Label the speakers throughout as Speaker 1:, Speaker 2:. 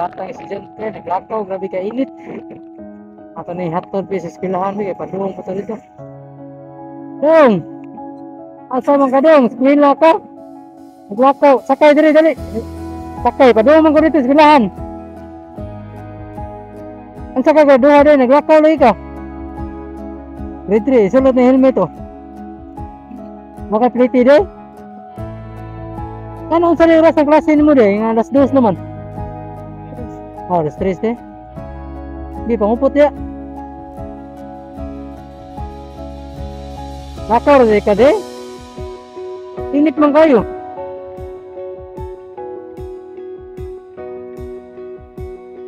Speaker 1: Batang estudyante, naglakaw, grabe ka init. Ato ni hotdog sa eskwelahan, kay padung pa dito. Dong! Asa man ka dong? Eskwela ka? Naglakaw, sakay diri dali. Sakay, padung man ko dito eskwelahan. Unsa ka duha diri, naglakaw lagi ka. Grade 3, sulod na helmet oh. Maka plate diri. Ano unsa ni oras ang klase nimo diri? Nga alas 2 naman. Oh, alas 3 de. Di pangupot ya. Lakaw ra ka de. Init man kayo.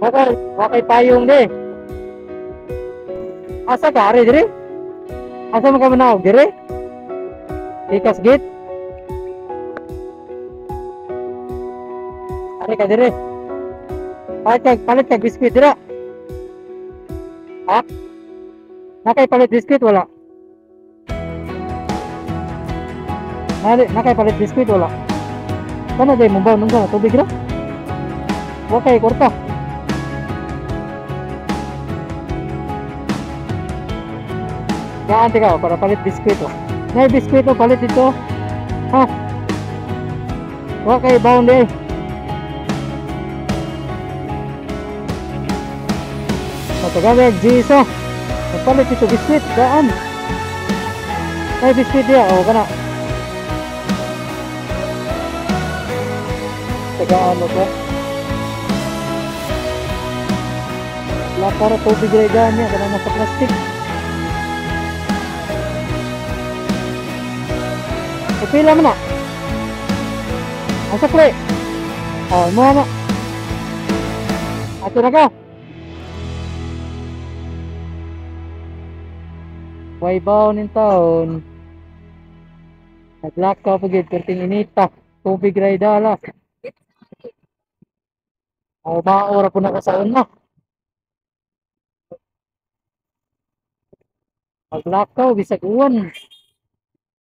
Speaker 1: Bakay, wakay payong de. Asa ka ari dire? Asa man ka manaog dire? Ikas gate. Ari ka dire. Palit kag biskuit dira. Ha? Nakay palit biskuit wala? Nali, nakay palit biskuit wala? Kana day mo ba nung tubig ra? Okay, korta. Gaan ka para palit biskuit oh. Nay biskuit oh, palit dito. Ha? Okay, bound eh. Matagalog, Jiso. Nagpalit dito biskuit, gaan. Nay biskuit diya, oh kana. Tagaan mo ko. Wala para tubig rin gaan niya, kana nasa plastic. Pila man na. Ang sukli. Oh, mo na. Ato na ka. Way baon ning taon. Naglakaw pa gid perting inita. Tubig ra dala. O maora po na ka sa una. Maglakaw bisag uwan.